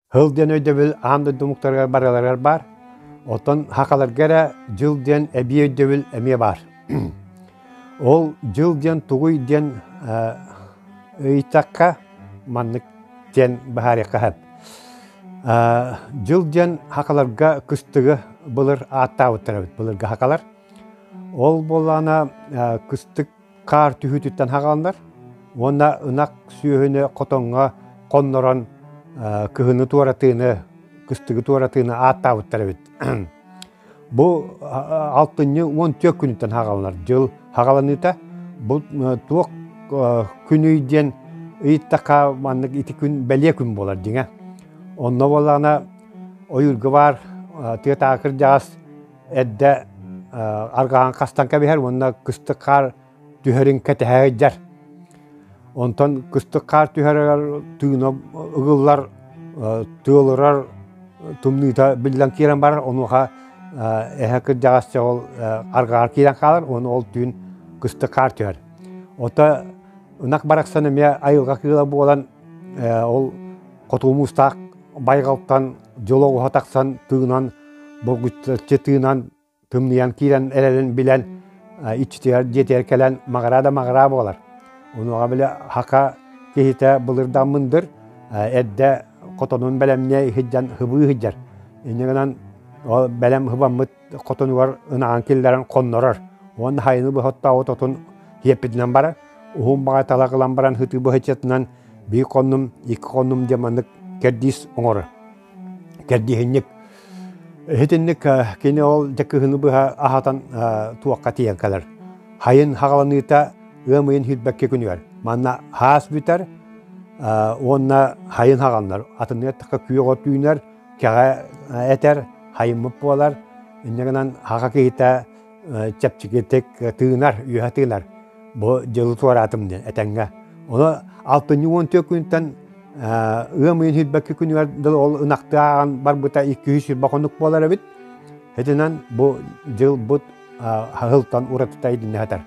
Һыл диэн өйдөбүл аан дойду омуктарыгар барыларыгар баар. Оттон хахаларга эрэ дьыл диэн эбии өйдөбүл эмиэ баар. Ол дьыл диэн тугуй диэн ыйытахха маннык диэн быһаарыахха сөп. Дьыл диэн хахаларга кыстыгы былыр ааттаабыттар эбит былыргы хахалар. Ол буоллаҕына кыстык хаар түһүүтүттэн хаҕаланар уонна ынах сүөһүнү хотоҥҥо хоннорон кыһыны туоратыыны, кыстыгы туоратыыны ааттаабыттар эбит. Бу алтынньы 14 күнүттэн хаҕаланар дьыл хаҕаланыыта бу туох күнүй диэн ыйыттахха маннык ити күн бэлиэ күн буолар дьиҥэ. Онно буоллаҕына ойуурга баар тыатааҕы кырдьаҕас эрдэ арҕаһан хастан кэбиһэр уонна кыстык хаар түһэрин кэтэһэ сылдьар. Онтон кыстык хаар түһэригэр тыына ыгыллар, тыалырар тымныыта биллэн киирэн барар, онуоха эһэ кырдьаҕас ол арҕаҕар киирэн хаалар уонна ол түүн кыстык хаар түһэр. Ото ынах барахсан эмиэ айылҕа кыыла буолан ол хотугу муустаах байҕалтан дьыл оҕуһа тахсан тыынан бургуччу тыынан тымныйан киирэн эрэрин билэн иччитигэр дьиэтигэр кэлэн маҕараа да маҕараа буолар. Онуоха били хака киһитэ былырдан мындыр эрдэ хотонун бэлэмниэ иһирдьэн хыбыы сылдьар. Инньэ гынан ол бэлэм хыбаммыт хотонугар ынаҕын киллэрэн хоннорор. Уонна хайыны быһа оттообут отун сиэппитинэн барар. Уһун баҕа талах ылан баран сытыы быһаччытынан биир хоннум, икки хоннум диэн маннык кэрдиис оҥорор. Кэрдииһинньик. Итинник кини ол дьэ кыһыны быһа аһатан туохха тиийэн кэлэр. Хайын хаҕаланыыта ыам ыйын сүүрбэккэ күнүгэр. Манна хаас бүтэр уонна хайын хаҕаланар. Атынныга эттэххэ күөх от үүнэр, кэҕэ этэр, хайыммыт буолар. Инньэ гынан хаха киһитэ чэпчэкитик тыынар, үөһэ тыынар. Бу дьылы туораатым диэн этэҥҥэ. Ону алтынньы 14 күнтэн ыам ыйын сүүрбэкки күнүгэр дылы ол ынахтааҕын барбыта 220 хонук буолар эбит. Итинэн бу дьылбыт хаһылтан уратыта идиннэһэтэр.